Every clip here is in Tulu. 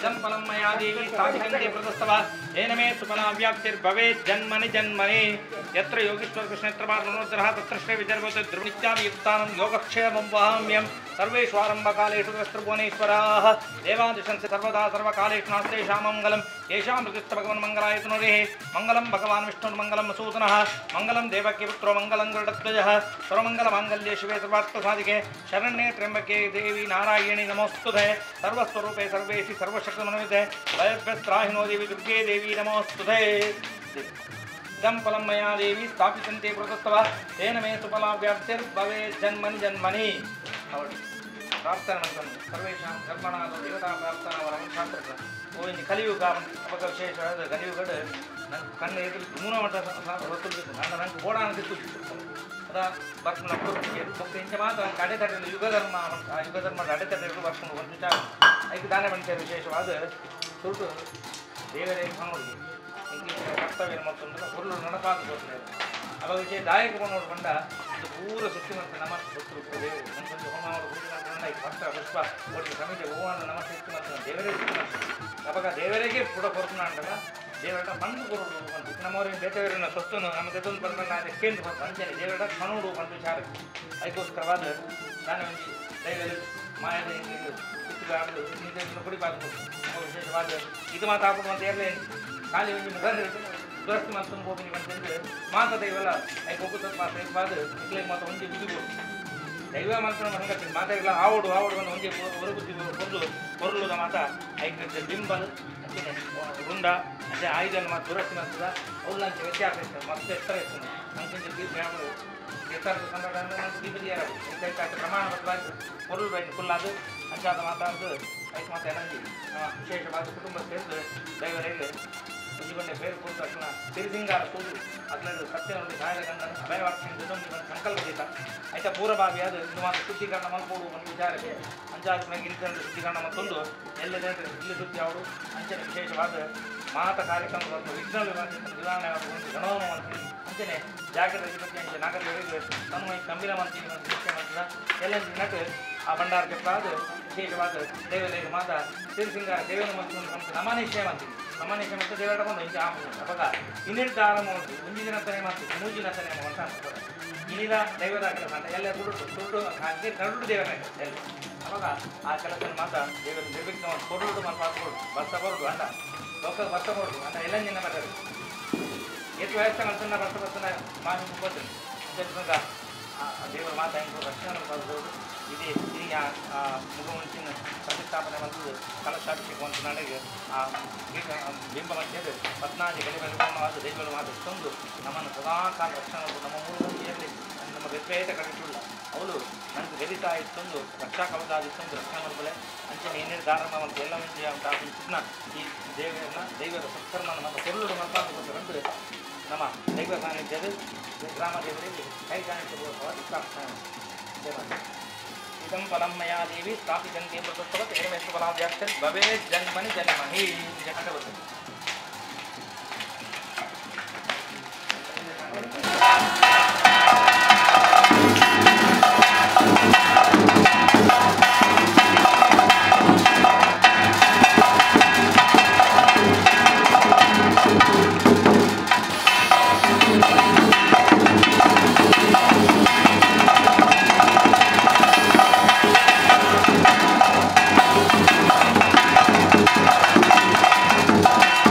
इदं फलं मया देवी स्थापितन्ते प्रदस्तव येन मे सुफलाव्याप्तिर्भवेत् जन्मनि जन्मनि यत्र योगीश्वर कृष्णेत्रपार्वणोद्धरः तत्र श्री विजर्भवति ध्रुवनित्याभियुक्तानं योगक्षेमं वहाम्यं सर्वेषु आरम्भकालेषु त्रिभुवनेश्वराः देवादिशंसि सर्वदा सर्वकालेषु नास्तेषां मङ्गलं येषां हृदिस्थ भगवन् मङ्गलायतनुरेः मङ्गलं भगवान् विष्णुर्मङ्गलं मसूदनः मङ्गलं देवकीपुत्रो मङ्गलं गरुडध्वजः सर्वमङ्गलमाङ्गल्ये शिवे सर्वार्थसाधिके शरण्ये त्र्यम्बके देवी नारायणी नमोस्तुते सर्वस्वरूपे सर्वेषु सर्वशक्तिमन्विते भयभ्यस्त्राहिनो देवी दुर्गे देवी नमोस्तुते। इदं फलं मया देवी स्थापितन्ते व्रतस्तव तेन मे सुफलाव्याप्तिर्भवेत् जन्मनि जन्मनि। ಪ್ರಾರ್ಥನೆ ಮಾಡ್ತಾನೆ ಸರ್ವೇಷಾಂ ಕರ್ಮಣಾದ ದೇವತಾ ಪ್ರಾರ್ಥನಾ ವರಂ ಶಾಸ್ತ್ರ ಓ ಕಲಿಯುಗ ಅಪಕ ವಿಶೇಷವಾದ ಕಲಿಯುಗಡು ನನ್ನ ಕಣ್ಣು ಎದುರು ಮೂಲ ಮಟ್ಟ ಹೊತ್ತುಬೇಕು ನನ್ನ ನಂಗೆ ಬೋಡ ಅನಿಸಿತ್ತು ಅದ ಬರ್ಪುನ ಬೊಕ್ಕ ಇಂಚ ಮಾತ್ರ ಅಡೆತಡೆ ಯುಗಧರ್ಮ ಆ ಯುಗಧರ್ಮದ ಅಡೆತಡೆ ಬರ್ಪುನ ಒಂದು ವಿಚಾರ ಐದು ದಾನ ಮನುಷ್ಯ ವಿಶೇಷವಾದ ಸುರುಟು ದೇವರೇ ಸ್ವಾಮಿ ಕರ್ತವ್ಯ ಮತ್ತೊಂದು ಹುರುಳು ನಡಪಾದ ಗೊತ್ತಿಲ್ಲ ಅವಾಗ ವಿಷಯ ದಾಯಕ ನೋಡು ಬಂಡ ಇದು ಪೂರ ಸೃಷ್ಟಿ ಮಾಡ್ತಾರೆ ನಮ್ಮ ಗೊತ್ತು ದೇವರು ಒಂದು ಹೋಮ ಮಾಡಿ ಪೂಜೆ ಮಾಡ್ಕೊಂಡು ಈ ಪತ್ರ ಪುಷ್ಪ ಒಟ್ಟು ಸಮಿತಿ ಹೂವನ್ನು ನಮ್ಮ ಸೃಷ್ಟಿ ಮಾಡ್ತಾರೆ ದೇವರೇ ಸೃಷ್ಟಿ ಮಾಡ್ತಾರೆ ಅವಾಗ ದೇವರಿಗೆ ಪುಡ ಕೊರತು ಅಂಡಲ್ಲ ದೇವರ ಮಣ್ಣು ಕೊರಡು ಬಂತು ನಮ್ಮವರಿಗೆ ಬೇಟೆಯವರನ್ನ ಸ್ವಸ್ತನು ನಮ್ಮ ತೆತ್ತೊಂದು ಬಂದ ನಾನು ಕೇಂದ್ರ ಪಂಚನೆ ದೇವರ ಕಣೋಡು ಒಂದು ವಿಚಾರ ಅದಕ್ಕೋಸ್ಕರವಾದ ನಾನು ಒಂದು ದೈವದಲ್ಲಿ ಮಾಯದ ಕಿತ್ತು ಕುಡಿಬಾರ್ದು ವಿಶೇಷವಾದ ಇದು ಮಾತಾಡ್ಕೊಂಡು ಅಂತ ಇರಲಿ ಖಾಲಿ ಒಂದು ದುರಸ್ತಿ ಮಾಡ್ಕೊಂಡು ಹೋಗಿ ಅಂತಂದ್ರೆ ಮಾತ ದೈವಲ್ಲ ಐಕ್ ಹೋಗುತ್ತ ಮಾತ ಇಕ್ಲೆ ಮಾತ ಒಂಜಿ ಬುದ್ಧಿ ದೈವ ಮಾಡ್ಕೊಂಡು ಹಂಗತ್ತೆ ಮಾತಾಡಿಲ್ಲ ಆವಡು ಆವಡು ಒಂದು ಒಂಜಿ ಹೊರ ಬುದ್ಧಿ ಕೊರಲು ಕೊರಲುದ ಮಾತ ಐಕ್ ಬಿಂಬಲ್ ಅಂಚನೆ ವೃಂದ ಅಂಚೆ ಆಯುಧ ಮಾತು ದುರಸ್ತಿ ಮಾಡ್ತದ ಅವ್ಲಂಚೆ ವ್ಯತ್ಯಾಸ ಇರ್ತದೆ ಮತ್ತೆ ಎತ್ತರ ಇರ್ತದೆ ಅಂಚೆ ದೀಪ ಎತ್ತರ ಸಂದರ್ಭ ದೀಪದಿ ಪ್ರಮಾಣಬದ್ಧವಾಗಿ ಕೊರಲು ಬೈನ್ ಕುಲ್ಲಾದು ಅಂಚಾದ ಮಾತಾಡ್ದು ಐಕ್ ಮಾತ ಏನಂಜಿ ವಿಶೇಷವಾದ ಕುಟುಂಬ ಸೇರಿದು ದೈವರಿಗೆ ಒಂಜಿಗೊಂಡೆ ಬೇರೆ ಕೊಡ್ತು ಅಕ್ಷಣ ಸಿರಿಸಿಂಗಾರ ಕೂದು ಅದ್ರಲ್ಲಿ ಸತ್ಯನಲ್ಲಿ ಸಹಾಯದ ಗಂಡನ ಅಭಯವಾಕ್ಷಣ ಸಂಕಲ್ಪ ದೀತ ಆಯ್ತಾ ಪೂರ್ವಭಾವಿ ಅದು ಇದು ಮಾತ್ರ ಶುದ್ಧೀಕರಣ ಮಲ್ಕೋಡು ಒಂದು ವಿಚಾರಕ್ಕೆ ಅಂಚಾದ ಇಂಟರ್ನೆಟ್ ಶುದ್ಧೀಕರಣ ಮತ್ತೊಂದು ಎಲ್ಲೆಡೆ ಇಲ್ಲಿ ಶುದ್ಧಿ ಅವರು ಅಂಚನೆ ವಿಶೇಷವಾದ ಮಾತ ಕಾರ್ಯಕ್ರಮ ವಿಘ್ನ ನಿವಾರಣೆ ಒಂದು ಗಣೋಮ ಮಂತ್ರಿ ಅಂಚನೆ ಜಾಗೃತ ಅಧಿಪತಿ ಅಂಚೆ ನಾಗರಿಕರಿಗೆ ತನ್ಮಯ ಗಂಭೀರ ಮಂತ್ರಿ ನಿಶ್ಚಯ ಮಂತ್ರಿ ಎಲ್ಲ ನಟು ಆ ಭಂಡಾರ ಜಪ್ಪಾದ ವಿಶೇಷವಾದ ದೇವಲೇಖ ಮಾತ ಸಿರಿಸಿಂಗಾರ ದೇವನ ಮಂತ್ರಿ ನಮ್ಮ ನಿಶ್ಚಯ ಮಂತ್ರಿ ನಮ್ಮ ನಿಶ್ಚಯ ಮತ್ತು ದೇವರ ಬಂದು ಇಂಚ ಅವಾಗ ಇನ್ನೆರಡು ಆರಂಭ ಉಂಟು ಒಂಜಿ ದಿನ ತನೆ ಮಾತು ಮೂರು ದಿನ ತನೆ ಅಂತ ಅನ್ಸ್ತಾರೆ ಇನ್ನಿದ ದೈವದ ಕೆಲಸ ಅಂತ ಎಲ್ಲ ಸುರುಟು ಸುರುಟು ಹಾಕಿ ನಡುಟು ದೇವರ ಎಲ್ಲ ಅವಾಗ ಆ ಕೆಲಸ ಮಾತ್ರ ದೇವರು ನಿರ್ವಿಘ್ನ ಕೊರಡು ಮಾತು ಬರ್ತ ಬರೋದು ಅಂಡ ಲೋಕ ಬರ್ತ ಬರೋದು ಅಂಡ ಎಲ್ಲ ನಿನ್ನ ಬರ್ತಾರೆ ಎಷ್ಟು ವಯಸ್ಸಾಗ ಅಂತನ್ನ ಬರ್ತ ಬರ್ತಾನೆ ಮಾಮಿ ಮುಗ್ಬೋದು ಆ ದೇವರ ಮಾತು ಹೆಂಗೆ ರಕ್ಷಣೆ ಬರ್ಬೋದು ಇದೇ ಈ ಆ ಮುಖಮುಂಚಿನ ಪ್ರತಿಷ್ಠಾಪನೆ ಬಂದು ಕಲಶಾಭಿಷೇಕ ಅಂತ ನನಗೆ ಆ ಬಿಂಬ ಮಧ್ಯದ ಪದ್ನಾಜಿ ಗಡಿಬೆಳವಾದ ದೈವಗಳ ಮಾತು ತಂದು ನಮ್ಮನ್ನು ಸದಾಕಾಲ ರಕ್ಷಣೆ ನಮ್ಮ ಮೂಲ ಇರಲಿ ನಮ್ಮ ವ್ಯತ್ಯಯತ ಕಡಿಸಿಲ್ಲ ಅವಳು ನನಗೆ ಗದಿತಾ ಇತ್ತೊಂದು ರಕ್ಷಾ ಕವಚಾದಿತ್ತೊಂದು ರಕ್ಷಣೆ ಮಾಡಬಲ್ಲೆ ಅಂಚನೆ ಏನೇನು ಧಾರಣ ಅಂತ ಎಲ್ಲ ಮಂದಿ ಅಂತ ಚಿನ್ನ ಈ ದೇವರನ್ನ ದೈವದ ಸತ್ಕರ್ಮನ ಮತ್ತು ಕೊರಳು ಮತ್ತು ನಮ್ಮ ದೈವ ಸಾನ್ನಿಧ್ಯದ ಗ್ರಾಮ ದೇವರಿಗೆ ಕೈ ಕಾಣಿಸಬಹುದು. ಇದಂ ಫಲಂ ಮಯಾ ದೇವಿ ಸ್ಥಾಪಿತಂತೆ ಪ್ರದತ್ತವ ತೇನ ಫಲಾವ್ಯಾಪ್ತಿರ್ ಭವೇತ್ ಜನ್ಮನಿ ಜನ್ಮನಿ ಜಗತ್. Thank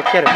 ಎಕ್ಕರೆ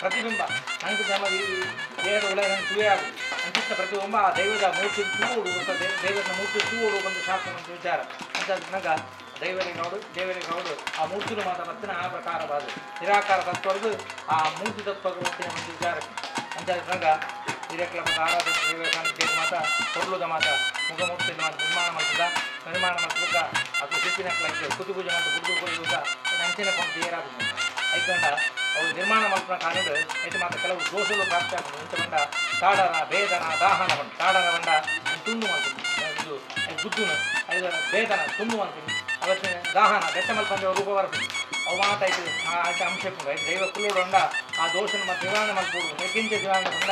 ಪ್ರತಿಬಿಂಬ ನಂಗೆ ಸಮ ದೇಹದ ಒಳಗೆ ತುವೆ ಆಗುದು ಅಂಚಿತ್ತ ಪ್ರತಿಬಿಂಬ ಆ ದೈವದ ಮೂರ್ತಿ ತೂಡು ದೈವದ ಮೂರ್ತಿ ತೂಡು ಒಂದು ಶಾಸ್ತ್ರ ಒಂದು ವಿಚಾರ ಅಂತ ನಂಗ ದೈವರಿಗೆ ದೇವರಿಗೆ ನೋಡು ಆ ಮೂರ್ತಿನು ಮಾತ್ರ ಮತ್ತಿನ ಆ ಪ್ರಕಾರವಾದ ನಿರಾಕಾರ ತತ್ವದ್ದು ಆ ಮೂರ್ತಿ ತತ್ವದ ಮತ್ತಿನ ಒಂದು ವಿಚಾರ ಅಂತ ನಂಗ ಹಿರೇಕಲ ಮತ್ತು ಆರಾಧನೆ ದೈವ ಸಾನ್ನಿಧ್ಯ ಮಾತ ಕೊರ್ಲುದ ಮಾತ ಮುಖಮೂರ್ತಿ ನಿರ್ಮಾಣ ಮಾಡ್ತದ ನಿರ್ಮಾಣ ಮಾಡ್ತಕ್ಕ ಅದು ಶಿಲ್ಪಿನ ಕುತಿ ಪೂಜೆ ಮತ್ತು ಗುಡ್ದು ಕೊಡುವುದ ಅಂಚಿನ ಕೊಂಡು ಏರಾಗುದು ಐಕಂಡ ಅವು ನಿರ್ಮಾಣ ಮಾಡ್ಕೊಂಡ ಕಾರಣ ಐತೆ ಮಾತ್ರ ಕೆಲವು ದೋಷಗಳು ಪ್ರಾಪ್ತಿ ಆಗ್ತದೆ ಇಂಥ ಬಂಡ ತಾಡನ ಭೇದನ ದಾಹನ ಬಂಡ ತಾಡನ ಬಂಡ ತುಂಡು ಮಾಡ್ತೀನಿ ಇದು ಗುದ್ದುನ ಐದು ಭೇದನ ತುಂಡು ಮಾಡ್ತೀನಿ ಅವತ್ತಿನ ದಾಹನ ಬೆಟ್ಟ ಮಲ್ಪಂದ್ರೆ ರೂಪ ಬರ್ತದೆ ಅವು ಮಾತಾಯ್ತು ಆಯ್ತು ಅಂಶ ಐದು ದೈವ ಕುಲ್ಲೋಡೊಂಡ ಆ ದೋಷನ ಮತ್ತು ನಿವಾರಣೆ ಮಾಡ್ಕೊಡು ಹೆಚ್ಚಿನ ನಿವಾರಣೆ ಬಂಡ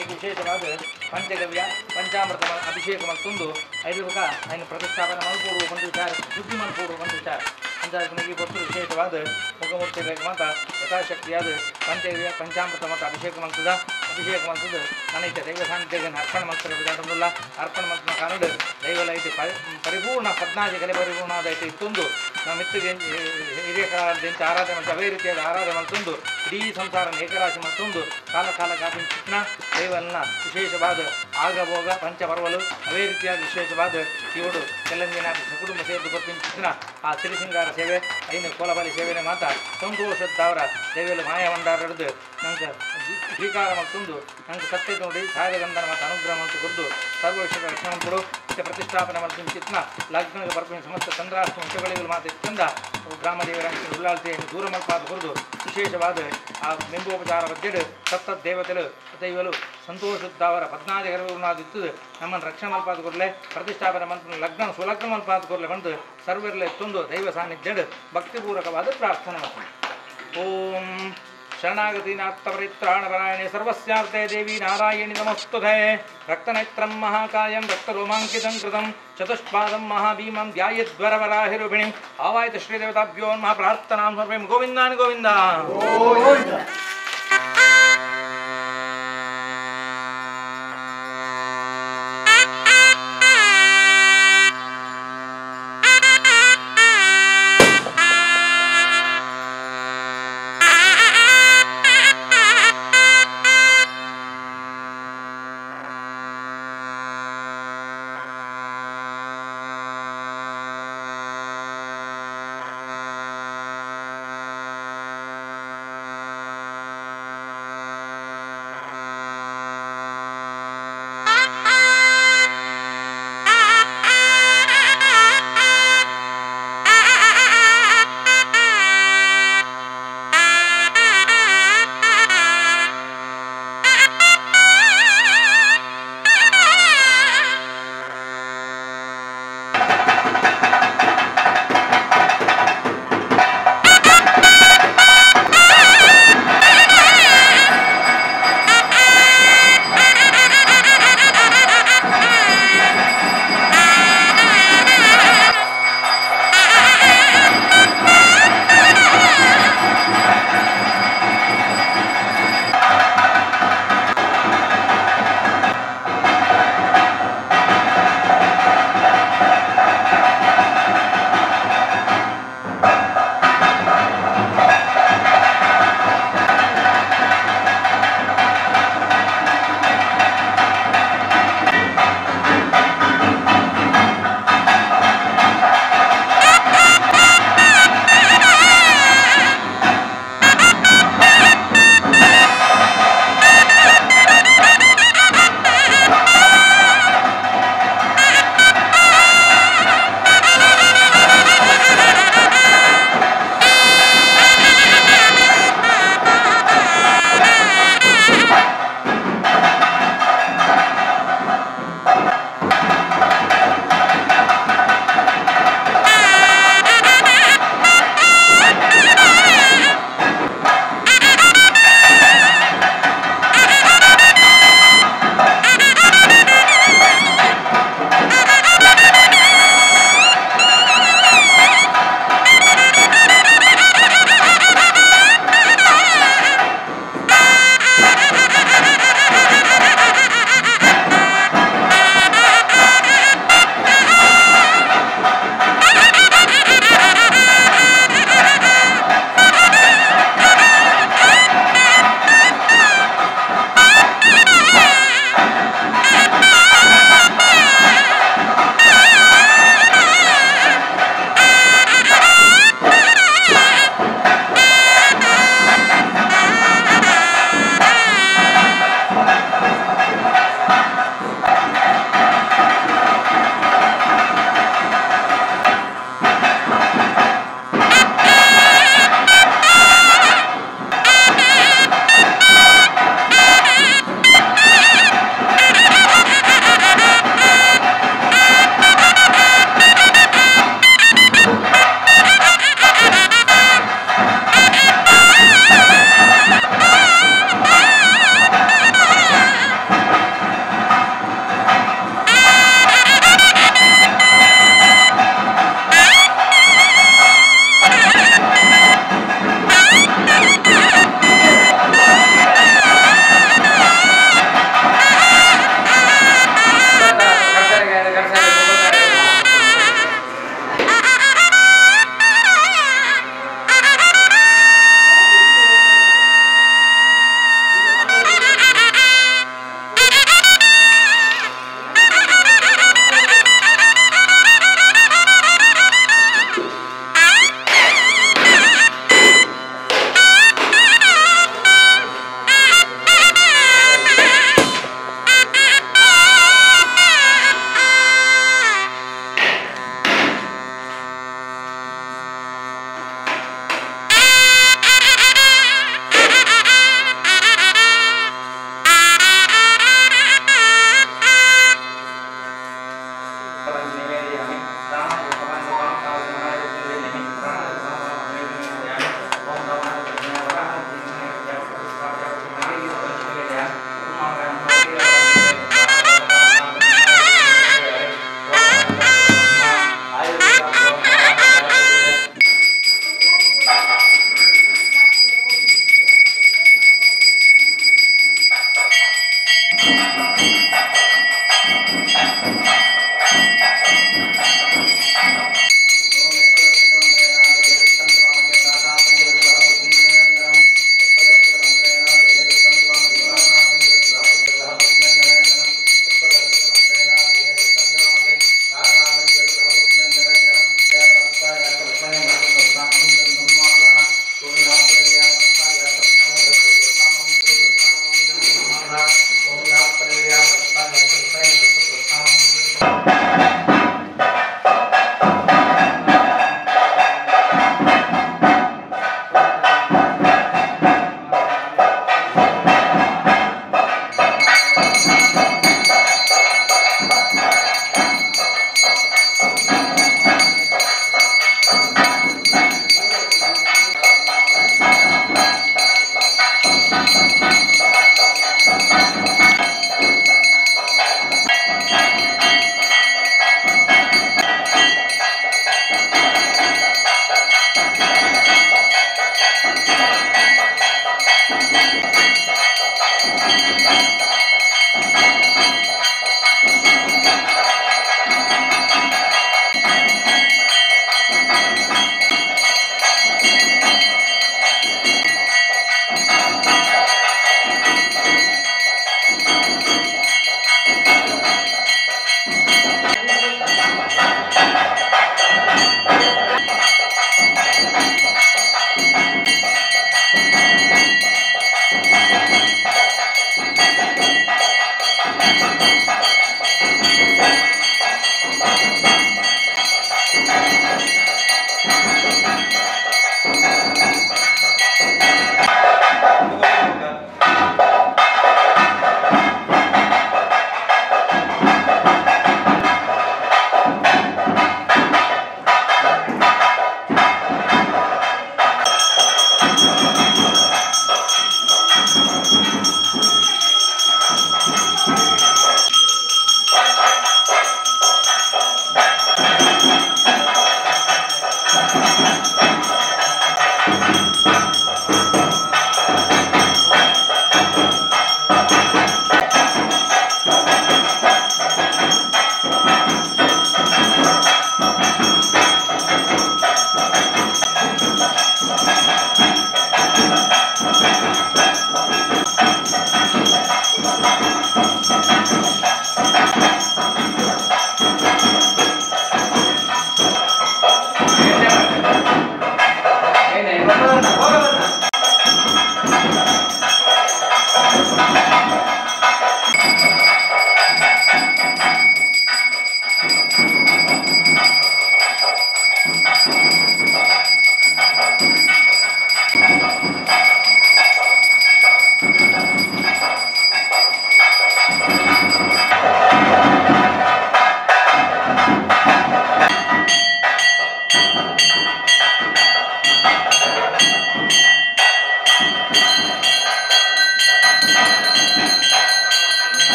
ಐದು ವಿಶೇಷವಾದ ಪಂಚಗವ್ಯ ಪಂಚಾಮೃತ ಅಭಿಷೇಕ ಮಲ್ತುಂದು ಐದು ಮುಖ ಐನು ಪ್ರತಿಷ್ಠಾಪನೆ ಮಲ್ಪೋಡು ಒಂದು ವಿಚಾರ ಶುದ್ಧಿ ಮಲ್ಪೋಡು ಒಂದು ವಿಚಾರ ಅಂತ ಈ ವಸ್ತು ವಿಶೇಷವಾದ ಮುಖಮೂರ್ತಿ ಮಾತ ಯಥಾಶಕ್ತಿಯಾದ ಪಂಚಗವ್ಯ ಪಂಚಾಮೃತ ಮತ್ತು ಅಭಿಷೇಕ ಮಾಡ್ತದ ಅಭಿಷೇಕ ಮಾಡ್ತದ್ದು ನನಗೆ ದೈವ ಸಾನ್ನಿಧ್ಯಕ್ಕೆ ಅರ್ಪಣೆ ಮಾಡ್ತಾರೆ ಬಿಡೋದಿಲ್ಲ ಅರ್ಪಣೆ ಮಾಡ್ತಿನ ಕಾರಣ ದೈವಲ ಐತಿ ಪರಿಪೂರ್ಣ ಪದ್ನಾಜಿ ಕಲೆ ಪರಿಪೂರ್ಣ ಆದೈತೆ ಇತ್ತೊಂದು ನಮ್ಮ ಮಿತ್ತಿಗೆ ಹಿರಿಯ ಕಾಲದಿಂದ ಆರಾಧನೆ ಮಾಡ್ತೀವಿ ಅದೇ ರೀತಿಯಾದ ಆರಾಧನೆ ಮಾಡ್ತಂದು ಇಡೀ ಸಂಸಾರನ ಏಕರಾಶಿ ಮಾಡ್ತಂದು ಕಾಲ ಕಾಲ ಗಾಪಿನ ಚಿತ್ನ ದೈವಲನ್ನ ವಿಶೇಷವಾದ ಆಗಭೋಗ ಪಂಚಪರ್ವಲು ಅದೇ ರೀತಿಯಾದ ವಿಶೇಷವಾದ ಇವಡು ತೆಲಂಗಾಣ ಕುಟುಂಬ ಸೇರಿದು ಬರ್ಪಿನ ಚಿತ್ನ ಆ ಸಿರಿಸಿಂಗಾರ ಸೇವೆ ಐನು ಕೋಲಬಾಲಿ ಸೇವೆನೆ ಮಾತ ಸಂತೋಷದ್ದಾವರ ದೈವಲು ಮಾಯ ಮಂಡಾರದ್ದು ನಂಗೆ ಸ್ವೀಕಾರ ಮಾಡ್ತಂದು ನಂಗೆ ಸತ್ಯ ನೋಡಿ ಸಾಯಗಂಧನ ಮತ್ತು ಅನುಗ್ರಹ ಮಾಡ್ತು ಕೊದ್ದು ಸರ್ವ ವಿಷಯದ ರಕ್ಷಣೆ ಕೊಡು ಮತ್ತು ಪ್ರತಿಷ್ಠಾಪನೆ ಮಾಡ್ತೀನಿ ಚಿತ್ನ ಲಗ್ನಕ್ಕೆ ಬರ್ಪಿನ ಸಮಸ್ತ ಚಂದ್ರಾಸ್ತು ಅಂಶಗಳಿಗೆ ಮಾತು ಇತ್ತಂದ ಗ್ರಾಮ ದೇವರ ಉಳ್ಳಾಳ್ತೆಯನ್ನು ದೂರ ಮಲ್ಪಾದ ಕೊರದು ವಿಶೇಷವಾದ ಆ ಬಿಂಬೋಪಚಾರ ಮಧ್ಯೆ ಸತ್ತ ದೇವತೆಲು ದೈವಲು ಸಂತೋಷದ್ದಾವರ ಪದ್ನಾದಿ ಗರ್ಭನಾದಿತ್ತು ನಮ್ಮನ್ನು ರಕ್ಷಣೆ ಮಲ್ಪಾದ ಕೊರಲೆ ಪ್ರತಿಷ್ಠಾಪನೆ ಮಲ್ಪನ ಲಗ್ನ ಸುಲಗ್ನ ಮಲ್ಪಾದ ಕೊರಲೆ ಬಂದು ಸರ್ವರ್ಲೆ ತಂದು ದೈವ ಸಾನ್ನಿಧ್ಯ ಭಕ್ತಿಪೂರ್ವಕವಾದ ಪ್ರಾರ್ಥನೆ ಮಾಡ್ತೀನಿ. ಓಂ ಶರಣಾಗತಿನಾತ್ತಪರಿತ್ರಾಣಪರಾಯಣೆ ಸರ್ವಸ್ಯಾರ್ತೆ ದೇವಿ ನಾರಾಯಣಿ ನಮಸ್ತುತೆ. ರಕ್ತನೇತ್ರಂ ಮಹಾಕಾಯಂ ರಕ್ತರೋಮಾಂಕಿತಂ ಕೃತಂ ಚತುಷ್ಪಾದಂ ಮಹಾಭೀಮಂ ಧ್ಯಾಯದ್ವರವರಾಹಿರೂಪಿಣಿಂ ಆವಾಯಿತ ಶ್ರೀದೇವತಾಭ್ಯೋ ನಮಃ. ಪ್ರಾರ್ಥನಾಂ ಸರ್ವಂ ಗೋವಿಂದಾನ್ ಗೋವಿಂದ.